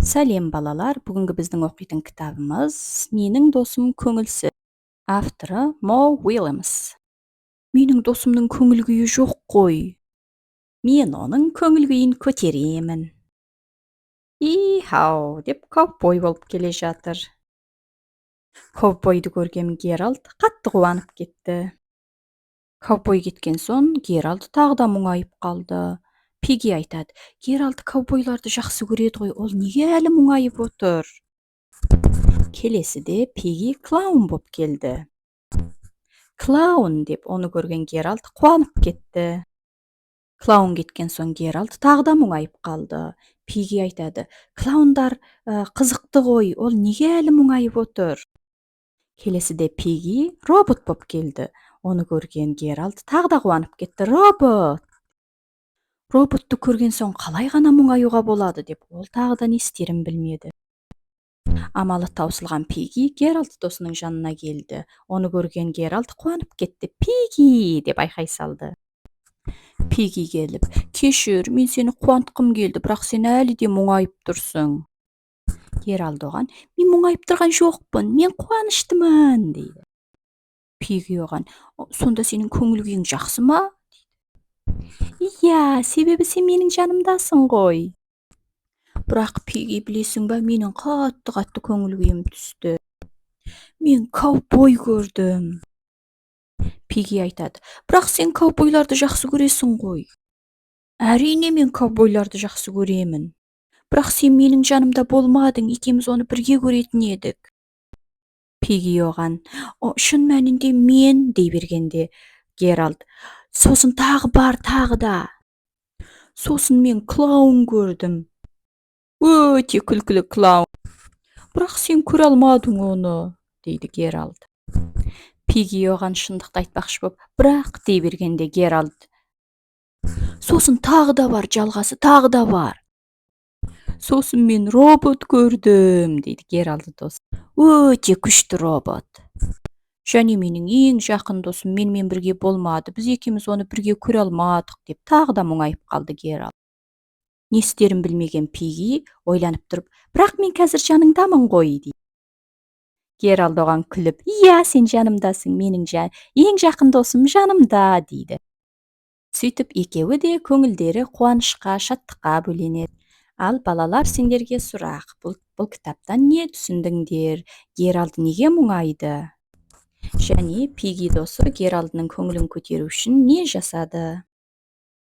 Сәлем, балалар! Бүгінгі біздің оқитын кітабымыз «Менің досым көңілсіз». Авторы Мо Уильямс. Менің досымның көңіл күйі жоқ қой. Мен оның көңіл күйін көтеремін. «И-хау!» деп ковбой болып келе жатыр. Ковбойды көрген Геральд қатты қуанып кетті. Ковбой кеткен соң, Геральд тағы да мұңайып қалды. Пиги айтады: «Геральд ковбойларды жақсы көреді ғой, ол неге әлі мұңайып отыр?» Келесіде Пиги клоун боп келді. «Клоун!» деп оны көрген Геральд қуанып кетті. Клоун кеткен соң, Геральд тағы да мұңайып қалды. Пиги айтады: «Клоундар қызықты ғой, ол неге әлі мұңайып отыр?» Келесіде Пиги робот боп келді. Оны көрген Геральд тағы да қуанып кетті. «Робот! Роботты көрген соң қалай ғана мұңаюға болады?» деп ол тағы да не істерін білмеді. Амалы таусылған Пиги Геральд досының жанына келді. Оны көрген Геральд қуанып кетті. «Пиги!» деп айқай салды. Пиги келіп: «Кешір, мен сені қуантқым келді, бірақ сен әлі де мұңайып тұрсың». Геральд оған: «Мен мұңайып тұрған жоқпын, мен қуаныштымын», – дейді. Пиги оған: «Сонда сенің көңіл күйің жақсы ма?» – дейді. «Иә, себебі сен менің жанымдасың ғой. Бірақ, Пиги, білесің ба, менің қатты қатты көңіл күйім түсті. Мен ковбой көрдім». Пиги айтады: «Бірақ сен ковбойларды жақсы көресің ғой». «Әрине, мен ковбойларды жақсы көремін, бірақ сен менің жанымда болмадың, екеуміз оны бірге көретін едік». Пиги оған: «Шын мәнінде мен», – дей бергенде, Геральд: «Сосын тағы бар, тағы да». «Сосын мен клоун көрдім, өте күлкілі клоун, бірақ сен көре алмадың оны», – дейді Геральд. Пиги оған шындықты айтпақшы боп: «Бірақ», – дей бергенде, Геральд: «Сосын тағы да бар, жалғасы тағы да бар. Сосын мен робот көрдім, – дейді Геральд дос, – өте күшті робот. Және менің ең жақын досым менімен бірге болмады, біз екеуміз оны бірге көре алмадық», – деп тағы да мұңайып қалды Геральд. Не істерін білмеген Пиги ойланып тұрып: «Бірақ мен қазір жаныңдамын ғой», – дейді. Геральд оған күліп: «Иә, сен жанымдасың, менің ең жақын досым жанымда», – дейді. Сөйтіп, екеуі де көңілдері қуанышқа, шаттыққа бөленеді. Ал, балалар, сендерге сұрақ: бұл кітаптан не түсіндіңдер? Геральд неге мұңайды және Пиги досы Геральдның көңілін көтеру үшін не жасады?